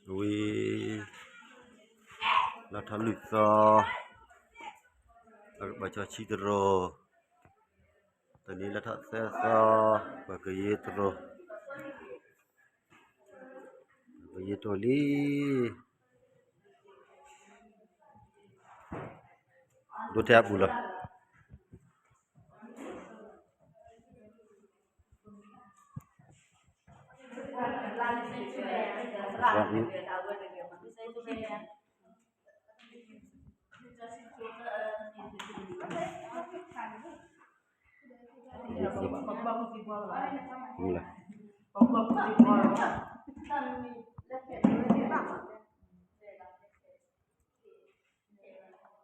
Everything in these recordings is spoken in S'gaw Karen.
ဝံၤ လါထီၣ်လွံၢ်သီ, ပကဘၣ်စီၤဆံတရိၤ, တနံၤလါထီၣ်သၢသီ, ပကယ့တရိၤ, ပကယ့တရိၤလံ, ဒိထဲအပူၤလီၤ.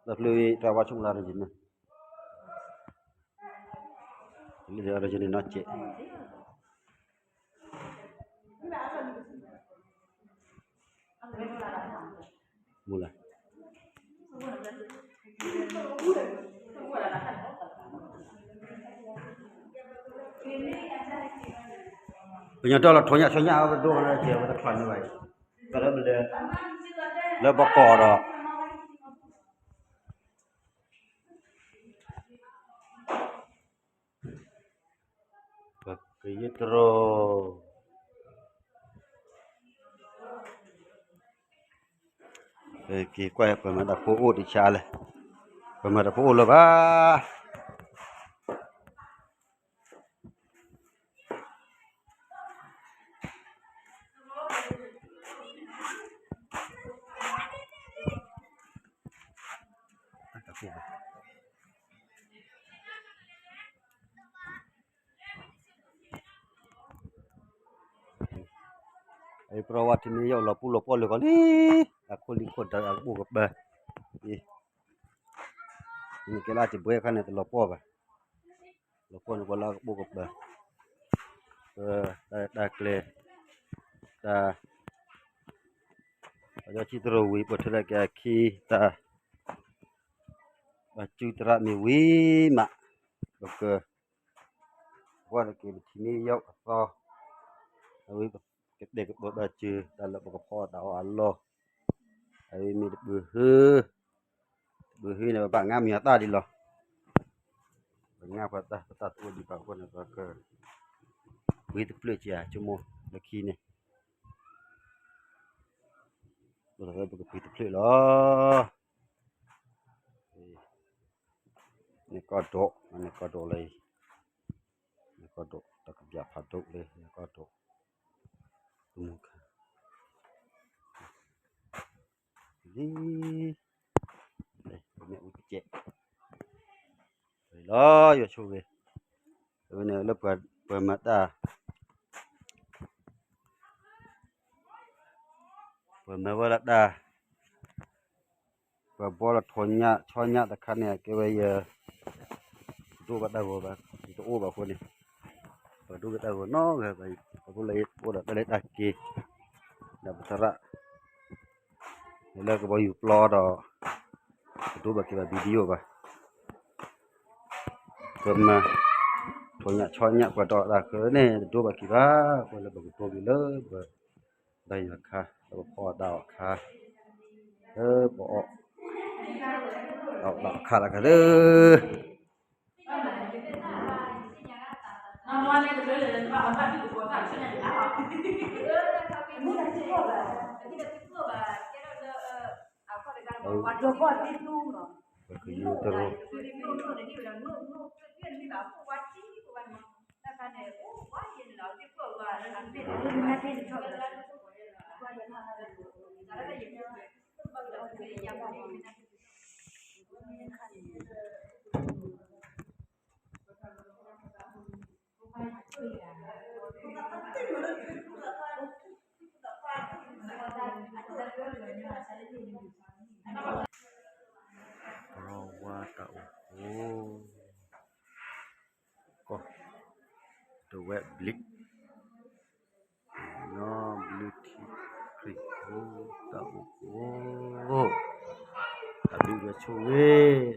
တၢ်ဖျၢၣ်တၢ်ဝါဆိကမိၣ်လၢ်န့ၣ်, လၢန့ၣ်နီၢ်ကဲး မူလၢ်, ပညီတၢ်လီၤထိးညၣ်ဆီညၣ်အဝဲဒိၣ်ကနၣ်ကဲးဝဲတချီန့ၣ်ဘၣ်အံၤ, တၢ်လၢပလဲၤ လၢပကိးဒီး ပကယ့တရိၤ, က့ၤကွၢ်ပမၤတၢ်ဖိအိၣ်တဆါလဲၣ်, ပမၤတၢ်ဖိအိၣ်လၢၤဘၣ်. အံၤ ပရိဝါထံန့ၣ် ယအိၣ်လီၤပူၤလီၤပှီၢ်လၢကီးလံ, အခိၣ်လံၢ်ခိၣ်ဒၢးအကပိၢ်ကပၤ, အံၤ နကဲလၢအတဘှဲခါန့ၣ် တလီၤပှီၢ်ဘၣ်, လီၤပှီၢ်န့ၣ် ပှၤလၢအကပိၢ်ကပၤ, ပတၢ်ရဲၣ်တၢ်ကျဲၤ, တၢ် ပယီၤဆံတရိၤဝံၤ ပထၢလၢက့ၤအခံ တၢ် ဘၣ်စုသရၣ်မ့ၢ်ဝံၤမး, ပက ကွၢ်တက့ၤ ပထံၣ်န့ၢ်ယီၢ်ကသီ, အဝဲ ကတဲာ်ကတီၤတၢ်စၢၤ တၢ်လၢပကဖီအီၣ်တၢ်အီၣ်အလီၢ်, အဝဲမ့ၢ်တဘျုးဟု, တဘျုးဟုန့ၣ် ပဘၣ်ငါမံၤအတၢ်ဒံးလီၤ, ပငါပှၤတၢ် ပတၢ်တအိၣ်ဒံးဘၣ်အဃိန့ၣ် ပက ပှ့ၤတဖျၢၣ်က့ၤ ဆိကမိၣ်လၢခံန့ၣ်, ပကပှ့ၤတဖျၢၣ်လီၤ. န့ၣ်ကီၢ်ဒိၣ်, န့ၣ်ကီၢ်ဒိၣ်လၢအံၤ, န့ၣ်ကီၢ်ဒိၣ် တၢ်ကဘျၣ်ဖးဒိၣ်လၢ န့ၣ်ကီၢ်ဒိၣ်, မူခါ, လံ, မ့ၣ်အူကစဲး, လီၤ ယွၤဆိၣ်ဂ့ၤ, အဝဲန့ၣ်လၢပှၤမၤတၢ် ပှၤမၤဝဲဒၣ်တၢ်, ပှၤဘှီလီၤထိးညၣ်ဆီညၣ်တခါန့ၣ် အကဲဝဲယ တဒိၣ်ဘၣ်တၢ်ဂီၤဘၣ်, ယတအိၣ်ဘၣ်အဃိန့ၣ်, ပှၤဒိၣ်ဘၣ်တၢ်ဂီၤနီတဂၤဘၣ်, ပှၤဖိလၢယအိၣ်ဒီးတၢ်လဲၤတၢ်က့ၤ, ဒီးပသရၣ် လၢကဘီယူၤပျီဒီး တဒိၣ်ဘၣ်က့ၤဘၣ် video ဘၣ်. ပမၤ ထိးညၣ်ဆီညၣ် ပှၤဒီးတၢ်ဃၢၤန့ၣ် တဒိၣ်ဘၣ်က့ၤဘၣ်, ပှၤလၢပကဒိက့ၤလၢပ တၢ်ယွၤခါ လၢပဖီအီၣ်တၢ်အီၣ်ခါ, လၢပအီၣ် တၢ်အီၣ်တၢ်အီၣ်ခါတခါလၢ ပကယူၤတရိၤ ပဝါတၢ်အိၣ်ဖှိၣ် ကီၢ် ဒဝဲၢ်ဘျံး နီၢ်ဘျုးထံခရံာ်ဖိ တၢ်အိၣ်ဖှိၣ် တၢ်ဘျုးယွၤဆိၣ်ဂ့ၤ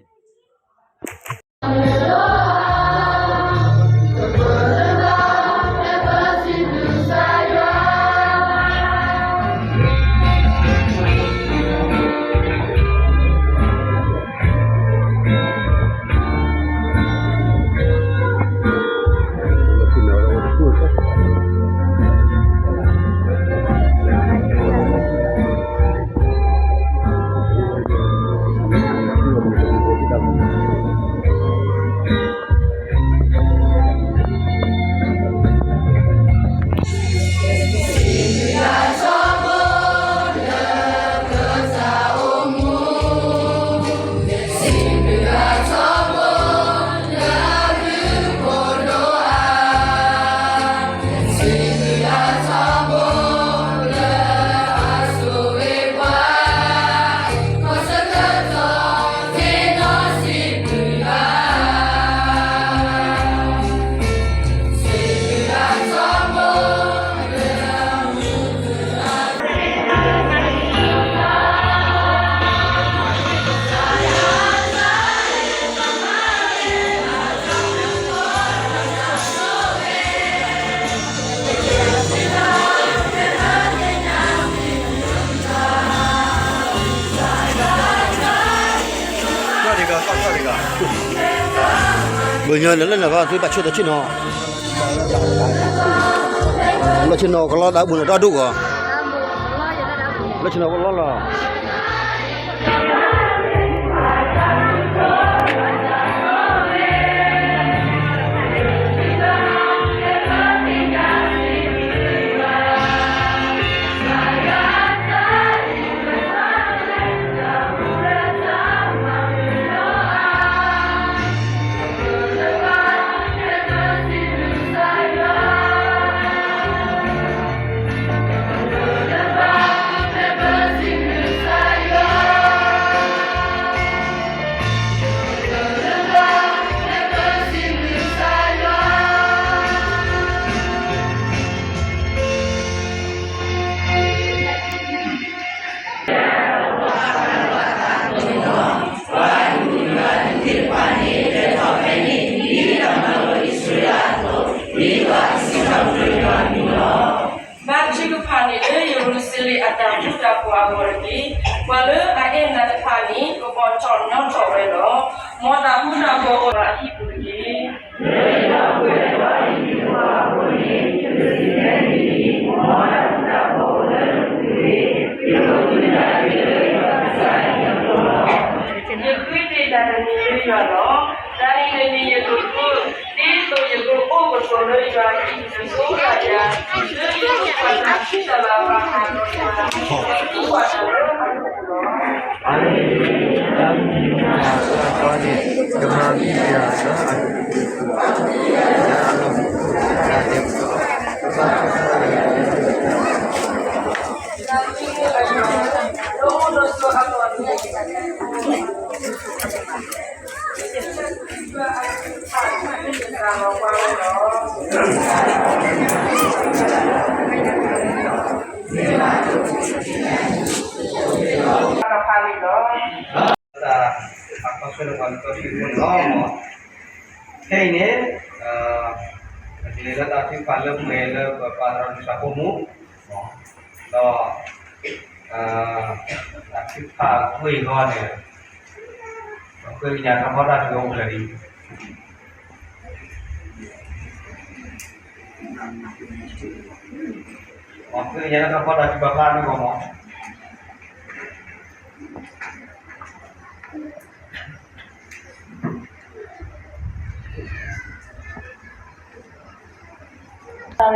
ပညီနုၢ်လၢနဘၣ်သုဘၣ်ဆိၣ်တၢ်ဆ့ၣ်နီၤ, လၢဆ့ၣ်နီၤကလီတၢ်ဘူးနတၢ်ဒိၣ်ဂီၤ, လၢဆ့ၣ်နီၤကလီလီၤ. ဘါထုကဖၣ်န့ၣ်လၢယရူၤၡလ့ၣ်အတၢ်ဃူတၢ်ဖိးအဂီၢ်တက့ၢ်. ပှၤလၢအအဲၣ်နၤတဖၣ်န့ၣ် ကဘီၣ်ထီၣ်နီထီၣ်ဝဲလီၤ. မ်တၢ်ဃူတၢ်ဖိးအိၣ်ဒီးအဟံၣ်ပူၤတက့ၢ်. ယဃ့တၢ်တမံၤလၢယွၤလီၤ. တၢ်အံၤန့ၣ်ယကဃု, ဒ်သိးယကအိၣ်ကဆိးလၢယွၤအဟံၣ်တစိၤတဂၤ, လၢယကပာ်တၢ်ခံတၢ်လၢအဘၣ်ဃးဒီးယွၤ, ယကပာ်တၢ်လၢအဟံၣ်လီၤ. အန့ၣ်တၢ်မံၤမၤအၢအသီန့ၣ် ကမၤမံယၤလၢအကတၢၢ်, တၢ်အခီဆၢလၢပှၤလၢကီၢ်ဆံဖိန့ၣ်လီၤ. ခဲအံၤန့ၣ် ပကလဲၤလၢတၢ်ထုကဖၣ်လၢပှဲၤလၢပပာ်သရၣ်ဒူၣ်သးဖိမူ, ဒီး တၢ်ထုကဖၣ်အဂ့ၢ်အဂီၢ်န့ၣ် ပဃ့ကညးတၢ်ဖီတၢ်စၢၤအိၣ်ဖျဲၣ်လံ. ပဃ့ကညးလၢတၢ်ဖီတၢ်စၢၤဘၣ်ဖျါန့ၣ်ဂီၢ်မး. တၢ်ရဲၣ်တၢ်ကျဲၤ လၢပကဘှီထီၣ်ဝဲဒၣ်ယွၤအသးလၢယၤအသိးဒီး ဆၢကတီၢ်သၢနံၣ် ဒ်ပသိၣ်အသိးဒီး ပဘါထုကဖၣ် ပသ့ၣ်ညါလၢကစၢ်ယ့ၣ်ၡူးခရံာ်တၢ်ထုကဖၣ်အဃိဒီး တနံၤ လၢတဂီၤညါအံၤ မ့ၢ်ထီၣ်ပှဲၤထီၣ်ဝဲလၢယွၤအလၤကပီၤအဃိဒီး ပစံးဘျုးကစၢ်ဒိၣ်မးန့ၣ်လီၤ. ဒီးတၢ်ထုကဖၣ်အဂ့ၢ်အကျိၤန့ၣ် အိၣ်ဘၣ်မး တနံၤန့ၣ် ဒ်ကစၢ်ယွၤရှဲတ့ၢ်လံပတၢ်အိၣ်ဖှိၣ်အသိး ပလိၣ်ဘၣ်တၢ်ထုကဖၣ်လၢကစၢ်ယွၤရှဲတ့ၢ်ခရံာ်တၢ်အိၣ်ဖှိၣ်တဖုညါအံၤ ပမူဒီးကလဲၤတရံးက့ၤသးခါဆူညါအဂီၢ်န့ၣ် ပလိၣ်ဘၣ်တၢ်ထုကဖၣ်. ခံ ပလိၣ်ဘၣ်တၢ်ထုကဖၣ်လၢပတၢ်အိၣ်ဖှိၣ်တဖၣ်န့ၣ် အိၣ်ဒီးတၢ်ကတိ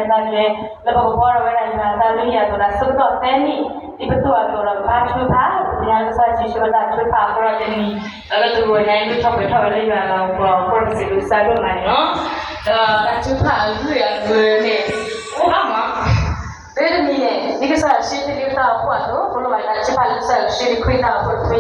ၤ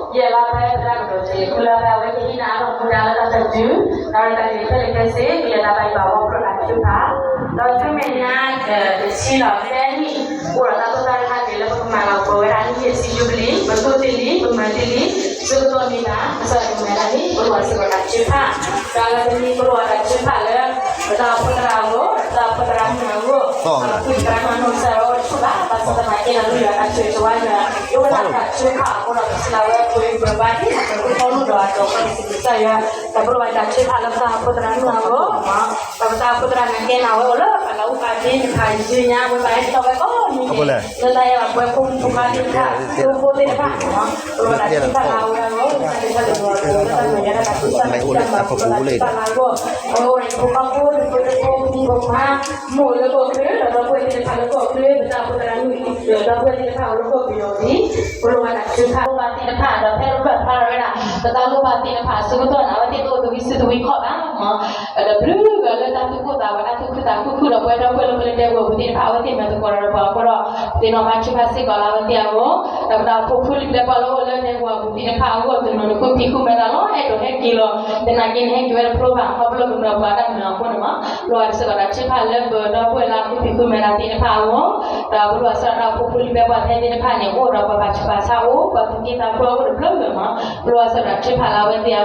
ယဲၢ်လါဖဲသရၣ်ကဒီးက့ၤ ဃုလါဖဲအဝဲကဟံးန့ၢ်အလီၢ်မူဒါလၢတၢ်သးစူၤ ဒီးတၢ်ကလဲၤခဲလၢာ်ခဲဆ့ ကလဲၤတၢ်ဘၣ်ယိၣ်ဘၣ်ဘှီဖျိတၢ်ထုကဖၣ် ဒီးဆူမဲာ်ညါ တဆံလီၤ သၢနံၣ် အိၣ်ဒီးတၢ်သိၣ်တၢ်သီတခါက့ၤလၢပကမၤလၤကပီၤဝဲဒၣ် နံၣ်ယဲၢ်ဆံယူဘလံၤ ပသိၣ်တ့ၢ်လံ ပမၤတ့ၢ်လံ ဆၢကတီၢ်မ့ၢ်တၢ် ကစၢ်ယွၤကမၤတၢ်န့ၣ် ပလိၣ်ဘၣ်စ့ၢ်ကီးတၢ်ထုကဖၣ်. ဒီးလၢတနံၤပလိၣ်ဘၣ်တၢ်ထုကဖၣ်လၢ ပတၢ်အိၣ်ဖှိၣ်သရၣ်အဂီၢ်, ပတၢ်အိၣ်ဖှိၣ်သရၣ်မုၣ်အဂီၢ်, ပတၢ်အိၣ်ဖှိၣ်သရၣ်မုၣ်အဂီၢ်တဖုဘၣ်, ဘၣ်ဆၣ်သနာ်က့ဒီး လၢယွၤအတၢ်ဆိၣ်ဂ့ၤဆိၣ်ဝါယွၤ ဒိကနၣ်တၢ်ထုကဖၣ်အဃိဒီး ပစံးလၢဝဲပှဲၤပှဲၤဘၣ်ဒ်သိး ပကဖီၣ်လိၣ်ဒီးအတီၤခီၣ်န့ၣ် စံးဘျုးကစၢ်ယွၤ, ဒီးပလိၣ်ဘၣ်တၢ်ထုကဖၣ်လၢပတၢ်အိၣ်ဖှိၣ်သရၣ်မုၣ်အဂီၢ်, ဒီးပတၢ်အိၣ်ဖှိၣ်သရၣ်နာ်က့န့ၣ် အဝဲအိၣ်လၢအလၤအိၣ်ဖးဒ့ တဖၣ်ယုၢ်ညါ ဝဲဘၣ်ဟဲက့ၤထီၣ်ဝဲကိးနံၤန့ၣ် လၢတၢ်အဲၣ်ဘၣ်ပှဲၤဖိမုၣ်ဖိခွါသ့ၣ်တဖၣ်, ဖိသ့ၣ်တဖၣ်, ပလိၣ်ဘၣ်တၢ်ထုကဖၣ်လၢအဝဲအဂီၢ်, တၢ်ထုကဖၣ်လၢအဝဲအဂီၢ်, တၢ်ထုကဖၣ်လၢအဂီၢ်, အဝဲအိၣ်ဒီးဖိခွါဖိ ဖိဖိဖိ ဖိခွါ မိၢ်လၢကီၢ်ချၢ ဒီးဒီပုၢ်ဝဲၢ်သ့ၣ်တဖၣ်လၢကီၢ်ချၢ ပတၢ်အိၣ်ဖှိၣ်သရၣ်မုၣ် ဒီပုၢ်ဝဲၢ်သ့ၣ်တဖၣ်အိၣ်လၢကီၢ်ပယီၤဒ် ပလိၣ်ဘၣ်တၢ်ထုကဖၣ် မိၢ်ပၢ်သ့ၣ်တဖၣ် ဒီးဖဲပဘၣ်ဖျါထီၣ်ဝဲဒၣ် ပသးမိၢ်ပၢ်သ့ၣ်တဖၣ် ဆၢကတီၢ်န့ၣ် အဝဲသ့ၣ်တအိၣ်သဝံစုသဝံခီၣ်ဘၣ် ဒီးဘျုးဂၤလၢတၢ်သူၣ်ကိၢ်သးဂီၤ တၢ်သူၣ်ခုသးခုဃုာ်ဒီးပဝဲဒီပုၢ်ဝဲၢ်လၢပလဲၤဒဲကဝီၤပူၤသ့ၣ်တဖၣ် အဝဲသ့ၣ်မၤသကိးဒီးပှၤအဃိဒီး ပသ့ၣ်နီၣ်ဘၣ်ထုကဖၣ်စ့ၢ်ကီးလၢအဝဲသ့ၣ်အဂီၢ်, ဒီးပတၢ်အိၣ်ဖှိၣ်ဖိလံၤပျဲၢ်ပှၤလၢအိၣ်လၢဒဲကဝီၤပူၤသ့ၣ်တဖၣ်အဂီၢ် တနီၤန့ၣ်ဃုဖံးဃုမဲာ်တၢ်လီၤ အဲၣ်ဒိးဟဲက့ၤလီၤ, သနာ်က့န့ၣ် ဟဲက့ၤဝဲတဖျိဘၣ် ခီဖျိကမျၢၢ်ပှၤတၢ်မနုၤအဃိန့ၣ်မး, ပလိၣ်ဘၣ်စ့ၢ်ကီးတၢ်ထုကဖၣ်လၢပဒီပုၢ်ဝဲၢ်လၢအဃုဖံးဃုမဲာ်တၢ်သ့ၣ်တဖၣ်အဂီၢ်, ဒီးပလိၣ်ဘၣ်စ့ၢ်ကီးတၢ်အိၣ်ဖှိၣ်ဖိလံၤပျဲၢ်ပှၤဖဲသ့ၣ်တဖၣ်န့ၣ် အိၣ်ဒီးပှၤဘၣ်ဆူးဘၣ်ဆါအိၣ် ပှၤသူၣ်က့သးပှၢ်အိၣ်တဖျၢၣ်မး, ပလိၣ်ဘၣ်စ့ၢ်ကီးတၢ်ထုကဖၣ်လၢအဝဲသ့ၣ်အဂီၢ်,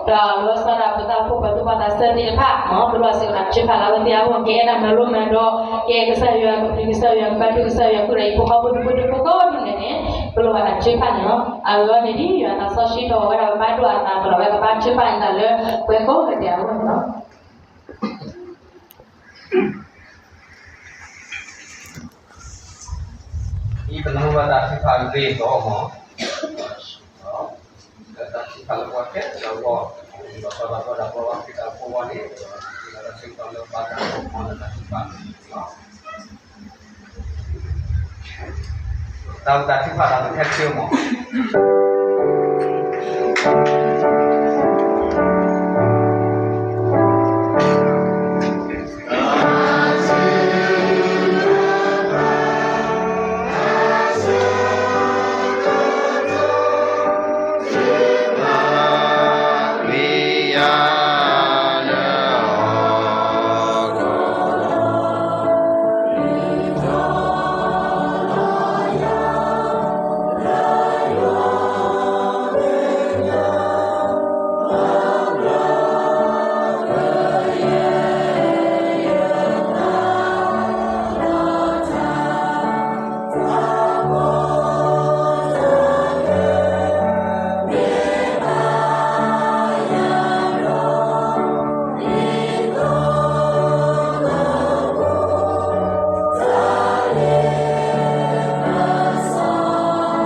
ဒီး စီၤဒၣ်ပသးဖိပှၤသူၣ်ဘီၣ်သးစၢ်သ့ၣ်တဖၣ် မ်ပလိၣ်ဘၣ်စ့ၢ်ကီးတၢ်ထုကဖၣ်လၢအဝဲသ့ၣ်အဂီၢ် ကအဲၣ်တၢ်မၤလိမၤဒိး ကအဲၣ်ကစၢ်ယွၤ ကပျံၤကစၢ်ယွၤ ကဘါထုကစၢ်ယွၤ ဃုာ်ဒီးဟံၣ်ဖိဃီဖိတဖုတဖုကိးဒူၣ်န့ၣ်န့ၣ် ပလိၣ်ဘၣ်တၢ်ထုကဖၣ်န့ၣ်လီၤ. အဂ့ၢ်န့ၣ်ဒ်ယွၤအသးစီဆှံထီၣ်ဝဲဒၣ် ပဘါထုကဖၣ်အသး ပလိၣ်ဝဲကဘါထုကဖၣ်အသးလၢပှၤကိးဂၤဒဲးအဂီၢ်န့ၣ်လီၤ. အံၤပနၢ်ဟူဘၣ်တၢ်ထုကဖၣ်ဂ့ၢ်အဂီၢ် လၢတၢ်ထုကဖၣ်လၢပှၤခဲလၢာ်အဂီၢ် ဒီးစီၤပၤဒီးပှၤဘၣ်ဃ့ၢ်တၢ်ဖိအဂီၢ်န့ၣ် ဒီးတၢ်စံးထီၣ်လၢပဘၣ်တၢ်ကိးမီၤလၢတၢ်ထုကဖၣ်လီၤ. တၢ်ထုကဖၣ်တၢ်မ့ၢ်ဟဲဆၢမီၤ လၢပှဲၤဒီးတၢ်အဲၣ် လၢပှဲၤဒီးတၢ်သးကညီၤ တၢ်ဘျုးတၢ်ဖှိၣ်စီၤပၤဧၢ, လၢပှဲၤဒီးတၢ်စံး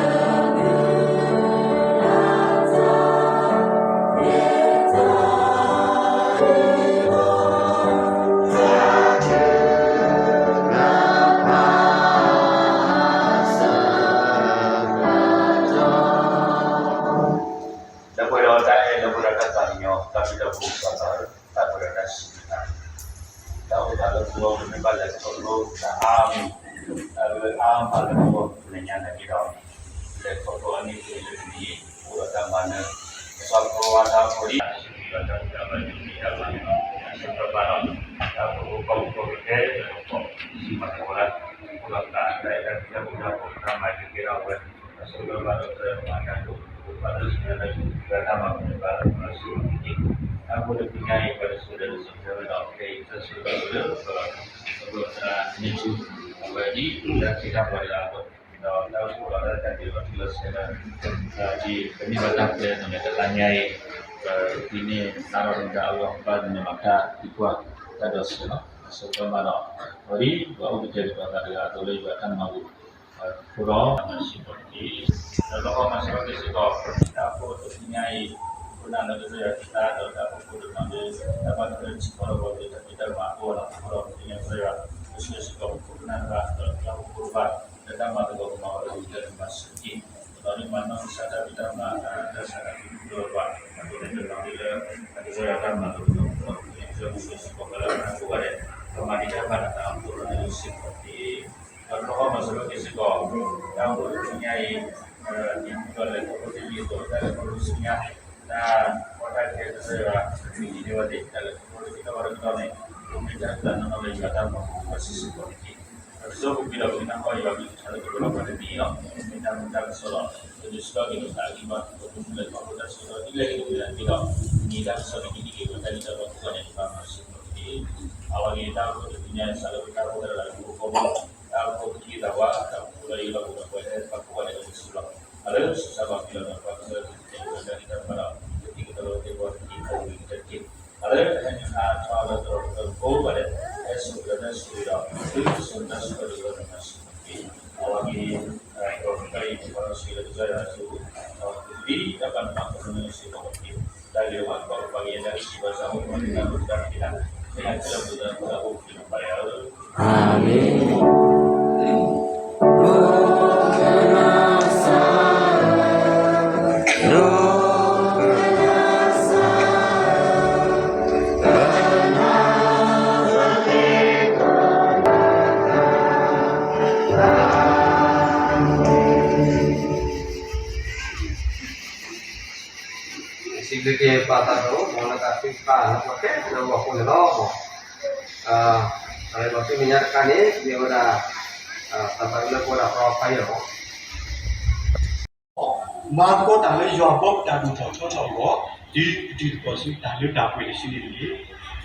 တၢ်ကတိၤ တၢ်အိၣ်သးလၢပဂီၢ် ပမ့ၢ်ဘၣ်လဲၤခီဖျိတၢ်အါမံၤ တၢ်လၢအါမးလၢပဂီၢ် ပမဲာ်ညါနာ်က့ဒီး လဲၤခီဖျိအနံၣ်တလၢတနံၣ် အိၣ်ဒီးတၢ်မၤနၢၤ ကစီၣ်ဖိဝါတၢ်ဖိဒ် ဒီးတၢ်ဘျုးတၢ်ဖှိၣ်တၢ်မၤနၢၤ အဆၢကတီၢ်ဘၣ်ဒီး တၢ်ဖိအိၣ်ကီၢ်ဖိကီၢ်ခဲလၢာ် ပကီၢ်စံးမၤသကိးလၢ အိၣ်ဒီးတၢ်အဲၣ်တၢ်ကွံတၢ်ဘျုးတၢ်ဖှိၣ်တၢ်မၤက့ၤကဲထီၣ်ဝဲ အဆၢကတီၢ်ဘၣ်ဒီး ပမၤတၢ်ဒိၣ် ပဘၣ်လၢဆူညါတၢ်ယူးယီၣ်တၢ်မၤ ပမၤစၢၤအီၤတက့ၢ်. တၢ်အိၣ်ဖှိၣ်တနံၤညါအံၤ ပှၤတစိၤဒီးတစိၤတဲဝဲဒီး ခဲအံၤတၢ်စံးထီၣ်ပတြၢၤ ပကီၢ်စံးထီၣ်ပတြၢၤန့ၣ်ဆူ အဝဲဒ်တၢ်ထံၣ်တၢ်ပှၤတဂၤအသိး ဒီးတၢ်အိၣ်ဖှိၣ်ဒီးတၢ်တၢ်ဒုးအီၤထံလီၤဆဲးလၢ ဒ်ပန့ၢ်ဘၣ်တၢ်ပျဲသနၢၣ်တနံၤညါအံၤ ပဒ်န့ၣ်သးဒီးတၢ်အဂီၢ် ပဘၣ်နုာ်လီၤတၢ်သံကွၢ်တၢ်ဒီးစၢၤလီၤ. အဆၢကတီၢ်ဘၣ်ဒီး အဝဲဒ်ပှၤအိၣ်ကတဲာ်ကတီၤသးတဂၤအသိးလၢယွၤတၢ်မၤဘူၣ် အဃိဒီး မၤစၢၤပှၤတက့ၢ်. ဒီးလီၤဂီၢ်မၤစၢၤပှၤက့ၤစ့ၢ်ကီး တၢ်အိၣ်ဖှိၣ်တနံၤညါအံၤ ပနာ်လၢကစၢ်ယွၤတၢ်ဒီးတၢ်အိၣ်ဖှိၣ်တနီၤလၢ တၢ်ဘၣ်ထွဲထံကီၢ်ဒီးပှၤကလုာ်တၢ်ဖံးတၢ်မၤအဃိဒီး အဃိဒီးပသ့ၣ်ညါကစၢ်ယွၤ ကဆှၢစ့ၢ်ကီးပခိၣ်ပနၢ်တဖၣ် ဒီးတၢ်အိၣ်ဖှိၣ်တဖၣ် လၢတၢ်မၤသကိးကမၤအီၤဒီးဝံၤလၢမၤစၢၤတက့ၢ်. ဒီးန့ၣ်မၤနီၢ်ကစၢ်တၢ်ဖံးတၢ်မၤ တၢ်ဆန္ဒဖံးဖုၣ်ဖုၣ်ပှၤ အဃိန့ၣ်တနီၤလၢ ကစၢ်ယွၤတၢ်မၤလိာ်ဒီး ကစၢ်ယွၤကဆှၢစ့ၢ်ကီးပှၤလၢအမၤသကိးဘၣ်ဒီး ကမၤဒံးတၢ်ဘၣ်တၢ်အဃိဒီးန့ၣ်စ့ၢ်ကီးတက့ၢ်. ဒီးလီၤဂီၢ်မၤစၢၤပှၤက့ၤစ့ၢ်ကီး တၢ်အိၣ်ဖှိၣ်တနံၤညါအံၤ ဒ်သိးလဲၤခီဖျိတ့ၢ်လံအသိး တၢ်လဲၤခီဖျိဆူညါ တၢ်ကီတၢ်ခဲကစၢ်ယွၤ မ့ၢ်ဒ်န့ၣ်ဝဲသ့ၣ် တၢ်လဲၤခီဖျိတက့ၢ်တၢ်ဝဲတကတီၢ်န့ၣ် ပမ့ၢ်တၢ်သးနီၢ်နီၢ်လၢယွၤတၢ်မၤဘူၣ်ပှၤစ့ၢ်ကီးတက့ၢ်. ဒီးတစိၢ်ဖိပံၤဒီးပကနၢ်ဟူယွၤကလုၢ်ကထါလၢကပလီၢ်ပှၤတနံၤအံၤလီၤ. မ့ၢ်တၢ်မုာ်တၢ်ကဆီလီၤ. ပဒုးဆူၣ်ထီၣ်က့ၤဒီးတၢ်ဂံၢ်ဘါ ပမ့ၢ်လဲၤခီဖျိတၢ်ဆၢကတီၢ်ဒ်လဲၣ်ဂ့ၤဒ်လဲၣ်ဂ့ၤဒီး မ့ၢ်တၢ်ကဆီန့ၣ် ကဒ်က့ၤဝဲတၢ်ဂံၢ်တၢ်ဘါကိးဂၤဒဲးန့ၣ် ဘၣ်မၤစ့ၢ်ကီးတက့ၢ်. အဝဲန့ၣ်တၢ်အိၣ်ဖှိၣ်တနံၤညါအံၤ စးလၢပတၢ်အိၣ်ဖှိၣ်တၢ်လၢပဖိဃီဖိ တၢ်အိၣ်ဖှိၣ်ကသံၣ်သးဝါ တၢ်အိၣ်ဖှိၣ်လၢယလီၢ်ပူၤဒီးပဝဲတၢ်ကိးဂၤဒဲးလၢပစုလီၤ. အလၢစံးစါဘၣ်ဖဲလီၤဒီးပှၤကစၢ်တၢ်ကဲထီၣ်တၢ်ဂံၢ်တၢ်ဘါဒီး ကသံၣ်ကသီလၢသ့ၣ်ဘီတက့ၢ် ကအိၣ်ဂ့ၤကတၢၢ်တက့ၢ်. အလၢတဟဲနုာ်ဟးထီၣ်လၢသရိာ်ပသးကိးဂၤဒဲး ဟဲစိာ်ကဒီးတၢ်ဆိၣ်ဂ့ၤဒီး သုတစိၤတၢ်ဆိၣ်ဂ့ၤဒီးမၤစၢၤတက့ၢ်. အဝဲန့ၣ် ပှၤကညီအံၤ ပှၤလီၤဆှၢလၢကစၢ်ယွၤအစု ဒီးသုဒ်တၢ်ဘၣ်နမၤအသိးန့ၣ်စ့ၢ်ကီးတက့ၢ်. တၢ်ဂ့ၤဝဲ ပှၤကပှၤကညီတၢ်ကစံးဘၣ်စၢ်အိၣ် ပှၤကညီတၢ်ကစံးဘၣ် မ့ၢ်ဟဲက့ၤလၢပှၤကညီတၢ်အိၣ်ဖှိၣ်က့ၤလီၤပှၤယွၤဧၢ အၤမ့ၣ်. စံးဘျုးက့ၤပၢ်သးဒိၣ် မ်လၢတၢ်ထုကဖၣ်လၢပှၤခဲလၢာ်အဂီၢ်အဃိန့ၣ်လီၤ. အဝဲဒီးဆူမဲာ်ညါတခါန့ၣ် မ့ၢ်ဝဲဒၣ် တၢ်သးဝံၣ်လၢပဝဲဒၣ်ပှၤဖးယံာ်လီၤ. မၤသကိးတၢ်လၢယွၤအဘီၣ်တၢ်ဒိၣ်ထီၣ်ထီထီၣ်အဂီၢ် တုၤကတုၤသကိးဆူတၢ်လၢတၢ်ပှဲၤတစုန့ၣ်တက့ၢ်.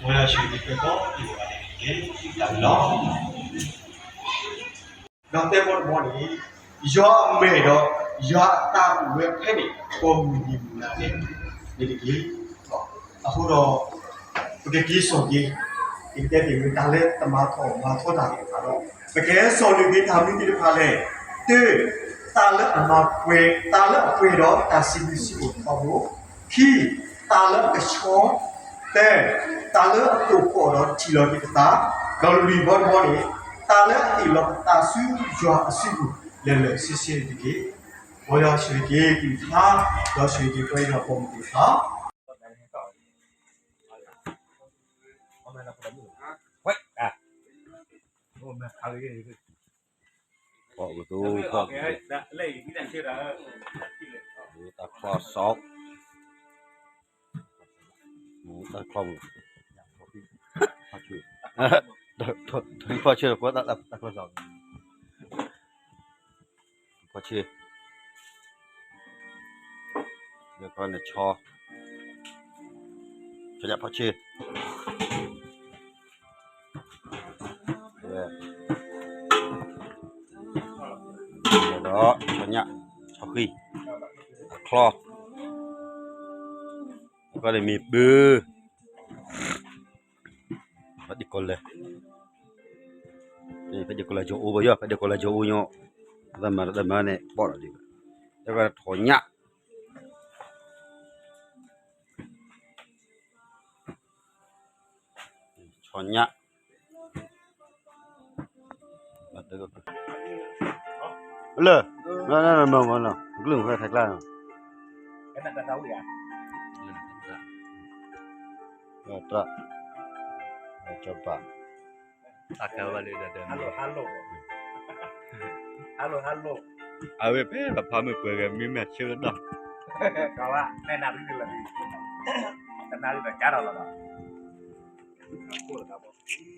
မ်ယွၤဆိၣ်ဂ့ၤသုကိးဂၤဒဲးန့ၣ်တက့ၢ်. တၢ်ဘျုးလီၤ. ဒီးတဲဘီတဘီန့ၣ်, ယွၤအမဲာ်ဒီး ယွၤအသးအိၣ်ဝဲဖဲန့ၣ် ကိးမုၢ်နံၤမုၢ်နၤန့ၣ်တက့ၢ်. အဃိဒီး ပကက့ၤစိာ်က့ၤ, ယကတဲတ့ၢ်ဝဲတၢ်လၢတမၤထီၣ်မၤထီတၢ်သ့ၣ်တဖၣ်ဒီး ပကဟဲစိာ်န့ၢ်က့ၤတၢ်မနုၤသ့ၣ်တဖၣ်လဲၣ်. တၢ, တၢ်လၢအမၤပှဲၤ, တၢ်လၢအပှဲၤဒီးတၢ်စံးဘျုးစံးဖှိၣ်ထီဘိ. ခံ, တၢ်လၢအကဆှီ. သၢ, တၢ်လၢအသိၣ်ဃီၣ်ဒီးထံၣ်လီၤက့ၤပသး. ဒီးလွံၢ်ဘီတဘီန့ၣ်, တၢ်လၢအဟ့ၣ်လီၤပသးဆူယွၤအစုပူၤလၢာ်လၢာ်ဆ့ဆ့န့ၣ်တက့ၢ်. မ်ယွၤဆိၣ်ဂ့ၤက့ၤသုတဖၣ်, ဒီးဆိၣ်ဂ့ၤက့ၤပှၤအံၤဒီးပိာ်မုၣ်သ့ၣ်တဖၣ်. ဖီၣ်ကသိး, ဖီၣ်ကသိး, တၢ်ချီၣ်စီ, တၢ်ချီၣ်မုၢ်, ဖီၣ်ဆၢ, တၢ်ချီၣ်စီ, ဖီၣ်ဆၢ, န့ၣ်ဆီ, ဆီညၣ်ဖီၣ်ဆၢ ဒီးဆီညၣ်, ဆီဃံ, အချီ, အဃိန့ၣ်မ့ၢ်ပၢ, ဖဲဒ့ၣ်ကီၢ်လဲၣ်, ဖဲဒ့ၣ်ကီၢ်လဲၣ်ကၠီအိၣ်ဘၣ်ယီၤ, ဖဲဒ့ၣ်ကီၢ်လဲၣ်ကၠီအိၣ်ညီ, တၢ်မၤတၢ်မၤန့ၣ် ဘီၣ်ဒီးဒ်ဘၣ်, အဃိန့ၣ်ထီၣ်ညၣ် ဆီညၣ်, လၢ, မ့ၢ်မ့ၢ်မ့ၢ်, ကလုၢ်ဖဲခါကျါ, တြၢ်, ကၠီပၤ, တၢ်ကဲဝဲလၢဒီး, hello hello, hello hello, အဝဲဖဲပဖးမုၢ်ပှဲၤဂဲၤမ့မ့ၢ်ဆၢကတီၢ်, ကဝဲ, နနၣ်ရံၣ်လၢ, တနၣ်ရံၣ်ဒီးကၢ်ဒီးလီၤဒီး လၢတၢ်ကစီၣ်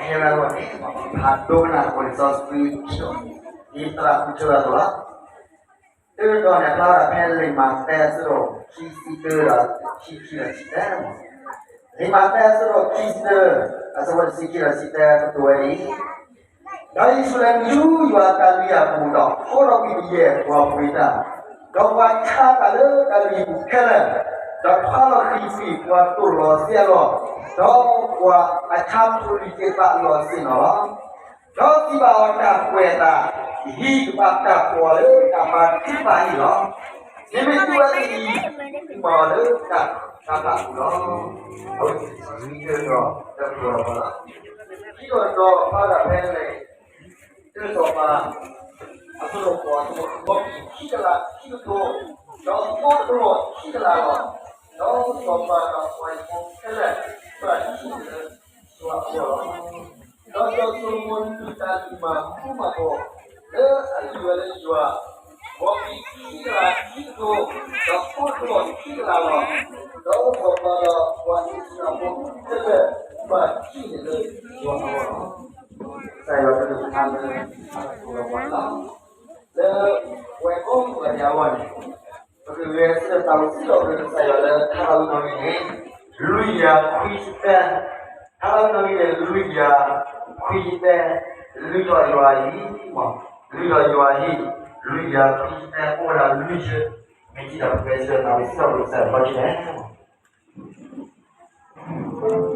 ခဲလၢာ်အဂီၢ်န့ၣ်, ဖးဒိကနၣ်သကိးလံာ်စီဆှံ, ဒ်သရၣ်ဖုထၢအသိးလီၤ. တၢ်ကစီၣ်န့ၣ် ဖျါဝဲဒၣ်ဖဲလံာ်မးသဲအဆၢဒိၣ်ခံဆံတၢဒီး ခံဆံခံဒီးခံဆံသၢ, လံာ်မးသဲအဆၢဒိၣ်ခံဆံတၢ, အဆၢဖိတဆံခံဒီးတဆံသၢ ကတိၤဝဲဒ်အံၤ, ဒီးယ့ၣ်ၡူးလဲၤနုာ်ဆူယွၤတၢ်လုၢ်ဟံၣ်အပူၤဒီး ဟီထီၣ်ကွံာ်ကယဲၢ်ပှၤပှ့ၤတၢ်, ဒီးပှၤဆါတၢ်လၢတၢ်လုၢ်ဟံၣ်ပူၤခဲလၢာ်, ဒီးဖျါလီၤဃံၤကွံာ်ပှၤတိၢ်လီၤစ့အဂီၢ်, ဒီးပှၤအဆါဖိလံၤသ့ၣ်တဖၣ်လီၤစ့ၣ်နီၤလီၤ. ဒီးစံးဘၣ်အီၤ, တၢ်ကွဲးအသး, ယဟံၣ်ကဘၣ်တၢ်ဖှီၣ်အီၤလၢတၢ်မၤသံတဖၣ်အံၤလီၤ. နမ့ၢ်တူၢ်ဝဲဒ်အံၤ, မၤအီၤလၢတၢ်ဆါတၢ်အပူၤလီၤ. အဝဲသ့ၣ်စံးဆၢဒီးတၢ်ဖှီၣ်လီၤလီၤ. ခံထီၣ်တတီၤဖျါဝဲဒၣ်ဖဲလဲၣ်, တၢ်စီၤပၤအဆၢဒိၣ်ဃိး, အဆၢဖိခံဆံခံ, ခံကထိ, ဒီးသိတကထိခံကလးလီၤ. ဒီးစီၤပၤဒီးပှၤဟံၣ်ဖိခဲလၢာ် ဘၣ်ထံၣ်န့ၢ်လၢယွၤအဂီၢ်လီၤ. ဒီးစီၤၡလိၤမိၣ်နုာ်တၢ်လုၢ်မၤဃူမၤဖိး လၢအလုၢ်ဝဲလၢယွၤ, ဂီၤဖံးခံကလးခံကထိ, ဒီးသိတကထိခံကလးလီၤ. ဒီးစီၤပၤဒီးပှၤအံၣ်စရ့လးဖိခဲလၢာ် ဘၣ်ထံၣ်န့ၢ်လၢယွၤအဂီၢ်လီၤ. ကစၢ်ယွၤကလုၢ်ကထါလၢအသကိးလီၤပှၤလီၤ. လၢပဝဲကိးဂၤဒဲးအဂီၢ်န့ၣ်, ပကဂဲၤဆၢထၢၣ်သးဝံၣ်စံးထီၣ်ပတြၢၤကစၢ်ယွၤလၢထါသးဝံၣ်နီၣ်ဂံၢ်န့ၣ်, လွံၢ်ကယၤခွံဆံသၢ, ထါသးဝံၣ်နီၣ်ဂံၢ်န့ၣ် လွံၢ်ကယၤခွံဆံသၢ, လုၢ်ထီၣ်ယွၤအံၤ, လုၢ်ထီၣ်ယွၤအံၤ, လွံၢ်ကယၤခွံဆံသၢ အိၣ်ဝဲဒၣ်လွံၢ်ဆၢ, မ့ၢ်ထံၣ်ဒီးပကဂဲၤဆၢထၢၣ်သးဝံၣ်စံးထီၣ်ပတြၢၤကစၢ်ယွၤဘၣ်က့ၤလဲၣ်.